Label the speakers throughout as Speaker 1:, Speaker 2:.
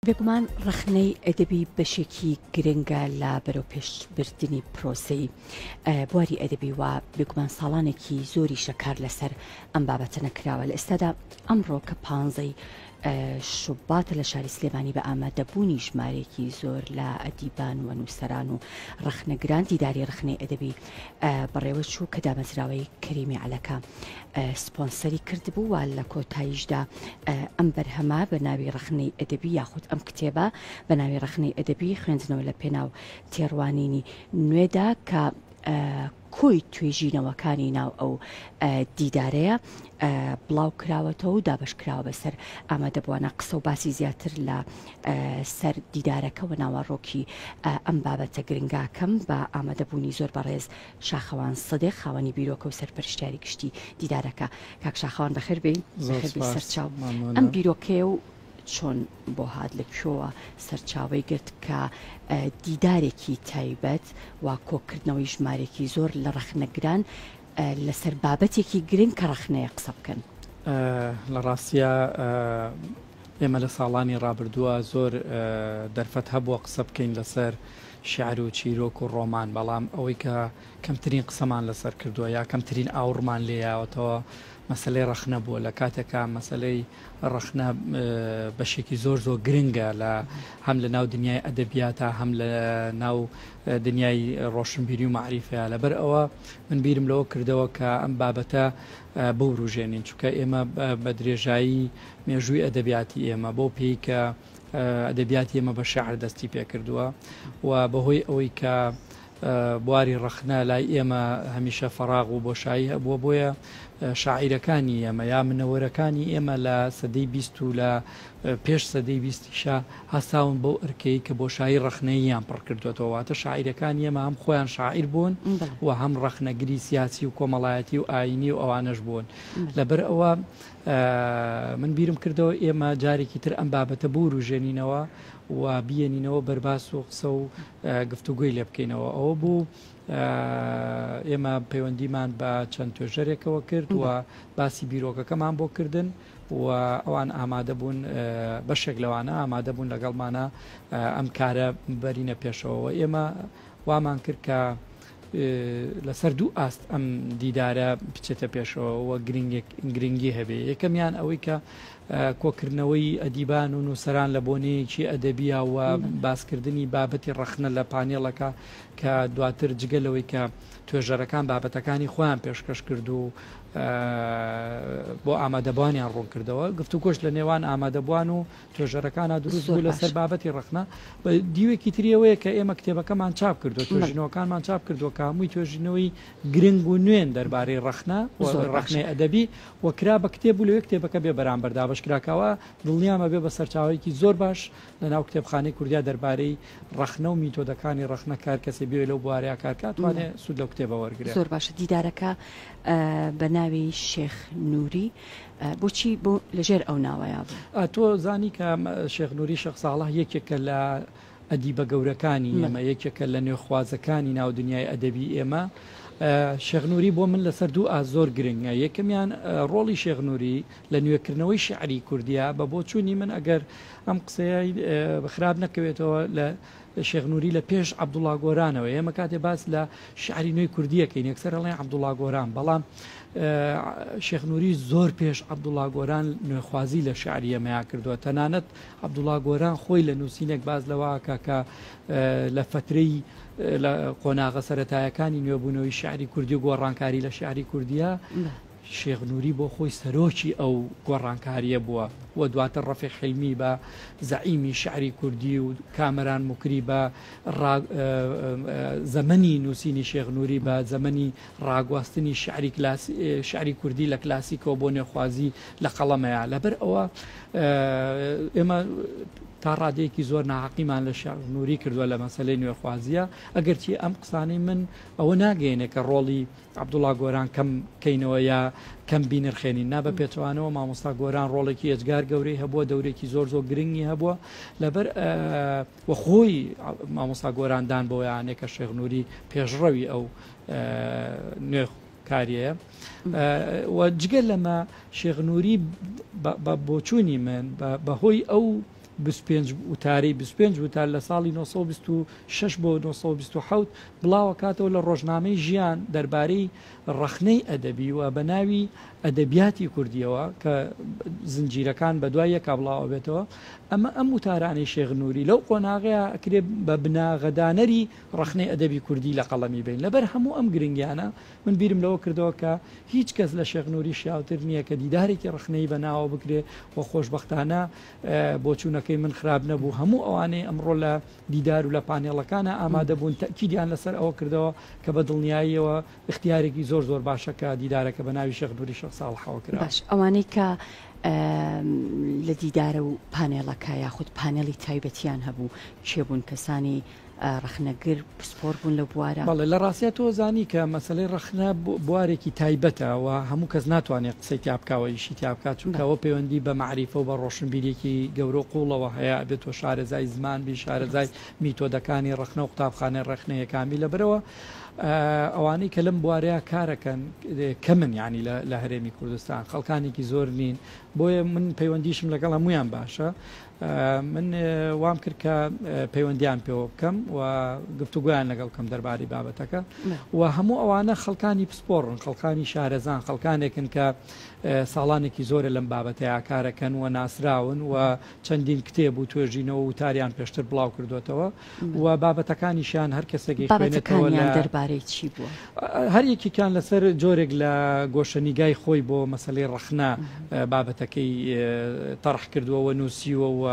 Speaker 1: بێگومان ڕەخنەی ئەدەبی بەشێکی گرنگە لە بەرەوپێشبردنی پرۆسەی بواری ئەدەبی و بێگومان ساڵانێکی زۆریشە کار لەسەر ئەم بابەتە نەکراوە. لە ئێستادا ئەمڕۆ کە پانزەی شوباتە لە شاری سلێمانی بە ئامادەبوونی ژمارەیەکی زۆر لە ئەدیبان و نووسەران و ڕەخنەگران دیداری ڕەخنەی ئەدەبی بەڕێوەچوو کە دامەزراوەی کەریمی عەلەکە سپۆنسەری کردبوو و لە کۆتاییشدا ئەم بەرهەمە بە ناوی ڕەخنەی ئەدەبی یاخود ئەم کتێبە بە ناوی ڕەخنەی ئەدەبی خوێندنەوە لە پێناو تێڕوانینی نوێدا کە کۆی توێژینەوەکانی ناو ئەو دیدارەیە بڵاو کراوەتەوە و دابەش کراوە بەسەر ئامادەبووانە قسە و باسی زیاتر لە سەر دیدارەکە و ناوەڕۆکی ئەم بابەتە گرنگاکەم بە ئامادەبوونی زۆر بەڕێز شاخەوان سدیق خاوەنی بیرۆکە و سەرپەرشتیاری گشتی دیدارەکە. کاک شاخەوان بەخێر بێی.
Speaker 2: زۆر
Speaker 1: بەخێر بێی
Speaker 2: سپاس.
Speaker 1: سەرچاو. ئەم
Speaker 2: مەمنونم.
Speaker 1: بیرۆکەیە و چۆن بۆ هات لە کوێوە سەرچاوەی گرت کە دیدارێکی تایبەت و کۆکردنەوەی ژمارێکی زۆر لە ڕەخنەگران لەسەر بابەتێکی گرنگ کە ڕەخنەیە قسە بکەن؟
Speaker 2: لە ڕاستیا ئێمە لە ساڵانی ڕابردووە زۆر دەرفەت هەبووە قسە بکەین لەسەر شیعر و چیرۆک و ڕۆمان، بەڵام ئەوەی کە کەمترین قسەمان لەسەر کردووە یا کەمترین ئاوڕمان لێ یاوەتەوە مەسەلەی ڕەخنە بووە، لە کاتێکا مەسەلەی ڕەخنە بەشێکی زۆر زۆر گرنگە لە هەم لە ناو دنیای ئەدەبیاتا هەم لە ناو دنیای ڕۆشنبیری و مەعریفەیا. لەبەر ئەوە من بیرم لەوە کردەوە کە ئەم بابەتە بوروژێنین، چونکە ئێمە بە درێژایی مێژووی ئەدەبیاتی ئێمە بەو پێی کە ئەدەبیاتی ئێمە بە شعر دەستی پێکردووە و بەهۆی ئەوەی کە بواری ڕەخنە لای ئێمە هەمیشە فەراغ و بۆشایی هەبووە بۆیە شاعیرەکانی ئێمە یا منەوەرەکانی ئێمە لە سەدەی 20 و لە پێش سەدەی بیستیشا هەستاون بەو ئەرکەی کە بۆشایی ڕەخنەییان پڕ کردوێتەوە، واتە شاعیرەکانی ئێمە هەم خۆیان شاعیر بوون و هەم ڕەخنەگری سیاسی و کۆمەڵایەتی و ئاینی و ئەوانەش بوون. لەبەر ئەوە من بیرم کردەوە ئێمە جارێکی تر ئەم بابەتە بوروژێنینەوە و بیەنینەوە بەرباس و قسە و گفتوگۆی لێ بکەینەوە. ئەوە بوو ئێمە پەیوەندیمان بە چەند توێژەرێکەوە کرد و باسی بیرۆکەکەمان بۆ کردن و ئەوان ئامادە بوون، بەشێک لەوانە ئامادە بوون لەگەڵمانە ئەم کارە بەرینە پێشەوە. ئێمە وامان کرد کە لەسەر دوو ئاست ئەم دیدارە بچێتە پێشەوە و گرنگی هەبێ. یەکەمیان ئەوەی کە کۆکردنەوەی ئەدیبان و نووسەران لە بۆنەیەکی ئەدەبیە و باسکردنی بابەتی ڕەخنە لە پانێڵەکە کە دواتر جگە لەوەی کە توێژەرەکان بابەتەکانی خۆیان پێشکەش کرد و بۆ ئامادەبوانیان ڕوون کردەوە، گفتوگۆش لە نێوان ئامادەبوان و توێژەرەکانە دروست بوو لەسەر بابەتی ڕەخنە. دیوێکی تری ئەوەیە کە ئێمە کتێبەکەمان چاپ کردووە، توێژینەوەکانمان چاپ کردووە کە هەمووی توێژینەوەی گرنگ و نوێن دەربارەی ڕەخنە و ڕەخنەی ئەدەبی و کرا بە کتێب و لەوێ کتێبەکە بێ بەرامبەر دابەش کرا کەوا دڵنیامە بێ بە سەرچاوەیەکی زۆر باش لە ناو کتێبخانەی کوردیا دەربارەی ڕەخنە و میتۆدەکانی ڕەخنە کار کەسێ بێ لەو بوارەیا کار کا توانێ سوود لەو کتێبە وەرگرێ.
Speaker 1: زۆر باشە دیدارەکە بە ناوی شێخ نوری بۆچی بۆ لەژێر ئەو ناوەیا بوو؟
Speaker 2: تۆ زانی کە شێخ نوری شێخ ساڵح یەکێکە لە ئەدیبە گەورەکانی ئێمە، یەکێکە لە نوێخوازەکانی ناو دنیای ئەدەبی ئێمە. شێخ نوری بۆ من لەسەر دوو ئاست زۆر گرنگە. یەکەمیان ڕۆڵی شێخ نوری لە نوێکردنەوەی شیعری کوردییە. بە بۆچوونی من ئەگەر ئەم قسەیە خراپ نەکەوێتەوە لە شێخ نوری لە پێش عەبدوڵا گۆرانەوە. ئێمە کاتێ باس لە شیعری نوێی کوردی ئەکەین یەکسەر ئەڵێن عەبدوڵا گۆران، بەڵام شێخ نوری زۆر پێش عەبدوڵا گۆران نوێخوازی لە شیعری ئێمەیا کردووە. تەنانەت عەبدوڵا گۆران خۆی لە نووسینێک باس لەوە ئەکا کە لە فەترەی لە قۆناغە سەرەتایەکانی نوێبوونەوەی شیعری کوردی و گۆڕانکاری لە شیعری کوردیە شێخ نوری بۆ خۆی سەرۆکی ئەو گۆڕانکارییە بووە و دواتر ڕەفیق حیلمی بە زەعیمی شیعری کوردی و کامەران موکری بە زەمەنی نووسینی شێخ نوری بە زەمەنی ڕاگواستنی شیعری شیعری کوردی لە کلاسیکەوە بۆ نوێخوازی لە قەڵەمەیە. لەبەر ئەوە ئێمە تا ڕادەیەکی زۆر ناحەقیمان لە شێخ نوری کردووە لە مەسەلەی نوێخوازیە. ئەگەرچی ئەم قسانەی من ئەوە ناگەیەنێ کە ڕۆڵی عەبدوڵا گۆران کەم کەینەوە یا کەم بینرخێنین، نا بە پێچەوانەوە مامۆستا گۆران ڕۆڵێکی ئێجگار گەورەی هەبووە، دەورێکی زۆر زۆر گرنگی هەبووە لەبەر و خۆی مامۆستا گۆران دان بەوەیانێ کە شێخ نوری پێشڕەوی ئەو نوێ کاریەیە و جگە لەمە شێخ نوری بە بۆچوونی من بەهۆی ئەو 25 وتارەی 25 وتار لە ساڵی 926 بۆ 927 بڵاوەکاتەوە لە ڕۆژنامەی ژیان دەربارەی ڕەخنەی ئەدەبی و بە ناوی ئەدەبیاتی کوردییەوە کە زنجیرەکان بە دوای یەکا بڵاو ئەبێتەوە، ئەمە ئەم وتارانەی شێخ نووری لەو قۆناغەیا ئەکرێ بە بناغەدانەری ڕەخنەی ئەدەبی کوردی لە قەڵەمی بەین. لەبەر هەموو ئەم گرنگیانە من بیرم لەوە کردەوە کە هیچ کەس لە شێخ نووری شیاوتر نییە کە دیدارێکی ڕەخنەیی بە ناوە بکرێ و خۆشبەختانە بۆچوونەکەی من خراپ نەبوو. هەموو ئەوانەی ئەمڕۆ لە دیدار و لە پانێڵەکانا ئامادە بوون تەئکیدیان لەسەر ئەوە کردەوە کە بە دڵنیاییەوە ئیختیارێکی زۆر زۆر باشە کە دیدارەکە بە ناوی شێخ نوری شێخ ساڵحەوە کراوە.
Speaker 1: باش ئەوانەی کە لە دیدارە و پانێڵەکە یاخود پانێڵی تایبەتیان هەبوو کێ بوون؟ کەسانی ڕەخنەگر پسپۆر بوون لەو بوارە؟
Speaker 2: بەڵێ لە ڕاستیا تۆ زانی کە مەسەلەی ڕەخنە بوارێکی تایبەتە و هەموو کەس ناتوانێت قسەی تیا بکا و ئیشی تیا بکا چونکە ئەوە پەیوەندی بە مەعریفە و بە ڕۆشنبیریەکی گەورە و قووڵەوە هەیە ئەبێت تۆ شارەزای زمان بی شارەزای میتۆدەکانی ڕەخنە و قوتابخانەی ڕەخنەیەکان بی لەبەرئەوە ئەوانەی کە لەم بوارەیە کارەکەن کەمن یانی لە هەرێمی کوردستان خەڵکانێکی زۆر نین بۆیە من پەیوەندیشم لەگەڵ هەمویان باشە من وام کرد کە پەیوەندیان پێوە بکەم و گفتوگۆیان لەگەڵ بکەم دەربارەی بابەتەکە و هەموو ئەوانە خەڵکانی پسپۆڕن خەڵکانی شارەزان خەڵکانێکن کە ساڵانێکی زۆرە لەم بابەتەیا کارەکەن و ناسراون و چەندین کتێب و توێژینەوە و وتاریان پێشتر بڵاو کردوێتەوە و بابەتەکانیشیان هەر کەسێک ئەیخوێنێتەوە
Speaker 1: بابەتەکانیان لە دەربارەی چی بووە؟
Speaker 2: هەر یەکێکیان لەسەر جۆرێک لە گۆشەنیگای خۆی بۆ مەسەلەی ڕەخنە بابەتەکەی تەڕح کردووە و نووسیوە و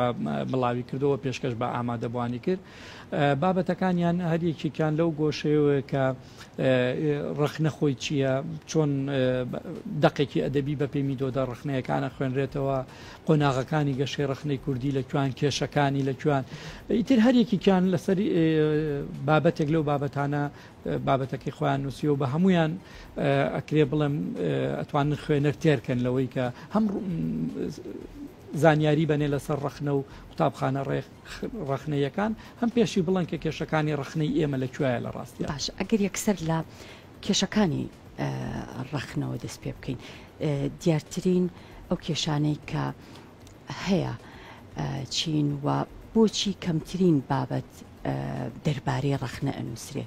Speaker 2: بڵاوی کردەوە پێشکەش بە ئامادەبووانی کرد. بابەتەکانیان هەر یەکێکیان لەو گۆشەیەوەیە کە ڕەخنە خۆی چییە، چۆن دەقێکی ئەدەبی بەپێی میتۆدە ڕەخنەیەکان ئەخوێنرێتەوە، قۆناغەکانی گەشەی ڕەخنەی کوردی لە کوان، کێشەکانی لە کوان، ئیتر هەر یەکێکیان لەسەر بابەتێک لەو بابەتانە بابەتەکەی خۆیان نووسیوە و بە هەموویان ئەکرێ بڵێم ئەتوانن خوێنەر تێرکەن لەوەی کە هەم زانیاری بەنێ لەسەر ڕەخنە و قوتابخانە ڕەخنەیەکان هەم پێشی بڵێن کە کێشەکانی ڕەخنەی ئێمە لە کوێیە لە ڕاستیا.
Speaker 1: باش ئەگەر یەکسەر لە کێشەکانی ڕەخنەوە دەست پێ بکەین دیارترین ئەو کێشانەی کە هەیە چین و بۆچی کەمترین بابەت دەربارەی ڕەخنە ئەنووسرێ؟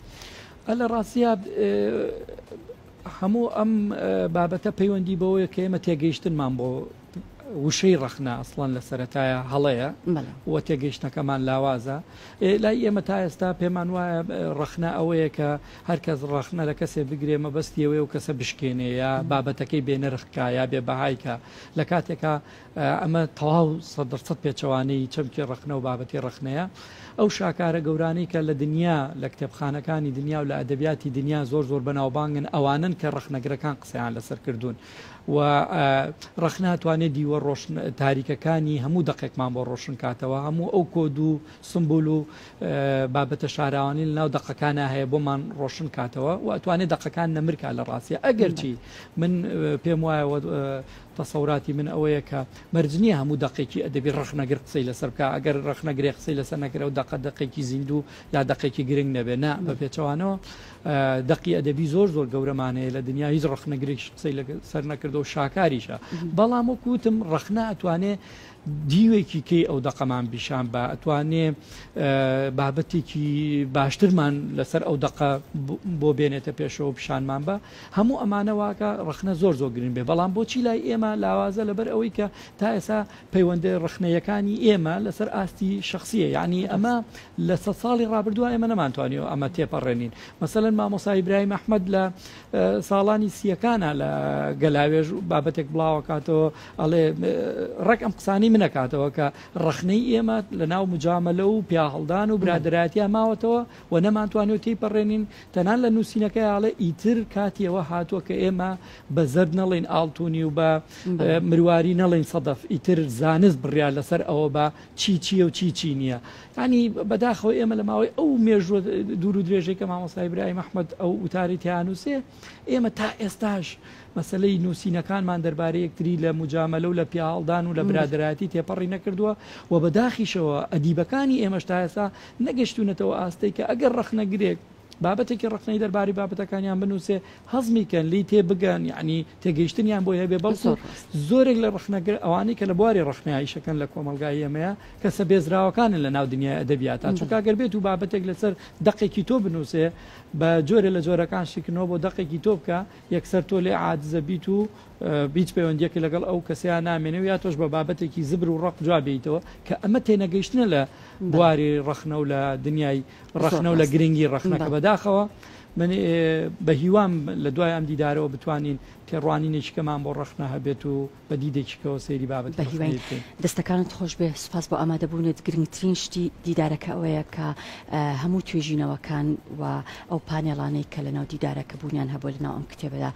Speaker 2: لە ڕاستیا هەموو ئەم بابەتە پەیوەندی بەوەیە کە ئێمە تێگەیشتنمان بۆ وشەی ڕەخنە ئەسڵەن لە سەرەتایە هەڵەیە و تێگەیشتنەکەمان لاوازە. لای ئێمە تا ئێستا پێمان وایە ڕەخنە ئەوەیە کە هەر کەس ڕەخنە لە کەسێ بگرێ مەبەستی ئەوەیە ئەو کەسە بشکێنێ یا بابەتەکەی بێ نرخ کا یا بێ بەهای کا لە کاتێکا ئەمە تەواو سەدڕسەد پێچەوانەی چەمکی ڕەخنە و بابەتی ڕەخنەیە. ئەو شاکارە گەورانەی کە لە دنیا لە کتێبخانەکانی دنیا و لە ئەدەبیاتی دنیا زۆر زۆر بەناوبانگن ئەوانەن کە ڕەخنەگرەکان قسەیان لەسەر کردوون. و ڕەخنە ئەتوانێ دیوە ڕۆشن تاریکەکانی هەموو دەقێکمان بۆ ڕۆشن کاتەوە، هەموو ئەو کۆد و سمبول و بابەتە شاراوانەی لەناو دەقەکانا هەیە بۆمان ڕۆشن کاتەوە و ئەتوانێ دەقەکان نەمر کا لە ڕاستیا. ئەگەرچی من پێم وایە و تەسەوراتی من ئەوەیە کە مەرج نییە هەموو دەقێکی ئەدەبی ڕەخنەگر قسەی لەسەر بکا، ئەگەر ڕەخنەگرێ قسەی لەسەر نەکرد ئەو دەقە دەقێکی زیندوو یا دەقێکی گرنگ نەبێ، نا بە پێچەوانەوە دەقی ئەدەبی زۆر زۆر گەورەمان هەیە لە دنیا هیچ ڕەخنەگرێکیش قسەی لەسەر نەکردەوە شاکاریشە بەڵام وەکو وتم ڕەخنە ئەتوانێ دیوێکی کەی ئەو دەقەمان پیشان بە ئەتوانێ بابەتێکی باشترمان لەسەر ئەو دەقە بۆ بێنێتە پێشەوە پیشانمان بە هەموو ئەمانە واکە ڕەخنە زۆر زۆر گرنگ بێ بەڵام بۆچی لای ئێمە لاوازە لەبەر ئەوەی کە تا ئێسا پەیوەندە ڕەخنەیەکانی ئێمە لەسەر ئاستی شەخسییە، یانی ئەمە لە سەد ساڵی ڕابردووە ئێمە نەمانتوانیوە ئەمە تێپەڕێنین. مەسەلەن مامۆستا ئیبراهیم ئەحمەد لە ساڵانی سییەکانا لە گەلاوێژ بابەتێک بڵاوەکاتەوە ئەڵێ ڕێک ئەم قسانەی من ئەکاتەوە کە ڕەخنەی ئێمە لە ناو مجامەلە و پیاهەڵدان و برادەرایەتیا ماوەتەوە و نەمانتوانیوە تێیپەڕێنین، تەنان لە نووسینەکەیا ئەڵێ ئیتر کاتی ئەوە هاتووە کە ئێمە بە زەرد نەڵێین ئاڵتونی و بە مرواری نەڵێین سەدەف، ئیتر زانست بڕیار لەسەر ئەوە با چی چییە و چی چی نییە. یانی بەداخەوە ئێمە لە ماوەی ئەو مێژووە دوور و درێژەی کە مامۆستا ئیبراهیم ئەحمەد ئەو وتارەی تیا نووسێ، ئێمە تا ئێستاش مەسەلەی نووسینەکانمان دەربارەی یەکتری لە موجامەلە و لە پیاهەڵدان و لە برادەرایەتی تێپەڕی نەکردووە و بەداخیشەوە ئەدیبەکانی ئێمەش تا ئێستا نەگەشتوونەتەوە ئاستەی کە ئەگەر ڕەخنەگرێک بابەتێکی ڕەخنەی دەربارەی بابەتەکانیان بنووسێ هەزمی کەن لێی تێبگەن یعنی تێگەیشتنیان بۆی هەبێ بەڵکو زۆرێک لە ڕەخنەگر ئەوانەی کە لە بواری ڕەخنەیا ئیشەکەن لە کۆمەڵگای ئێمەیە کەسە بێزراوەکانن لە ناو دنیای ئەدەبیاتا چونکە گەر بێت و بابەتێک لەسەر دەقێکی تۆ بنووسێ بە جۆرێ لە جۆرەکان شیکردنەوە بۆ دەقێکی تۆ بکە یەکسەر تۆ لێ عاجزە بیت و هیچ پەیوەندیەکی لەگەڵ ئەو کەسەیا نامێنێ و یا تۆش بە بابەتێکی زبر و ڕەق جواب بێیتەوە کە ئەمە تێنەگەیشتنە لە بواری ڕەخنە و لە دنیای ڕەخنە و لە گرنگی ڕەخنە کە بەداخەوە من بە هیوام لە دوای ئەم دیدارەوە بتوانین تێڕوانینێکی کەمان بۆ ڕەخنە هەبێت و بە دیدێکی کەوە سەیری بابەتی
Speaker 1: بە هیواین
Speaker 2: ڕەخنەیی بکەین.
Speaker 1: دەستەکانت خۆش بێ سوپاس بۆ ئامادەبوونت گرنگترین شتی دیدارەکە ئەوەیە کە هەموو توێژینەوەکان و ئەو پانێڵانەی کە لەناو دیدارەکە بوونیان هەبووە لەناو ئەم کتێبەدا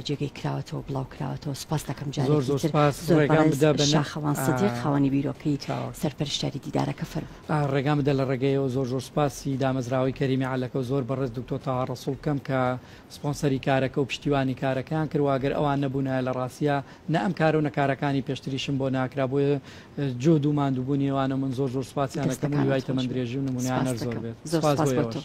Speaker 1: جێگەی کراوەتەوە و بڵاو کراوەتەوە سوپاس دەکەم
Speaker 2: زۆر
Speaker 1: جارێکی
Speaker 2: زۆر
Speaker 1: تر
Speaker 2: سوپاس
Speaker 1: زۆر
Speaker 2: ڕێگام
Speaker 1: بەڕێز
Speaker 2: بدە بە نە
Speaker 1: شاخەوان سدیق خاوەنی بیرۆکەی
Speaker 2: چاوەکەم.
Speaker 1: سەرپەرشتیاری دیدارەکە فەرموو.
Speaker 2: ڕێگام بدە لە ڕێگەیەوە زۆر زۆر سوپاسی دامەزراوەی کەریمی عەلەکە و زۆر بەڕێز دکتۆر تەها ڕەسوڵ بکەم کە سپۆنسەری کارەکە و پشتیوانی کارەکەیان کرد و ئەگەر ئەوان نەبوونایە لە ڕاستیا نە ئەم کارە و نە کارەکانی پێشتریشم بۆ ناکرا بۆیە جوهد و ماندووبوونی ئەوانە من زۆر زۆر سوپاسیان ئەکەم و
Speaker 1: دەستەکانت
Speaker 2: هیوای
Speaker 1: خۆش
Speaker 2: تەمەن
Speaker 1: بێت
Speaker 2: درێژی و نموونەیان
Speaker 1: سوپاست
Speaker 2: هەر زۆر
Speaker 1: دەکەم
Speaker 2: بێت
Speaker 1: زۆر
Speaker 2: سوپاس
Speaker 1: سوپاس
Speaker 2: بۆ
Speaker 1: بۆ
Speaker 2: ئێوەش.
Speaker 1: تۆ.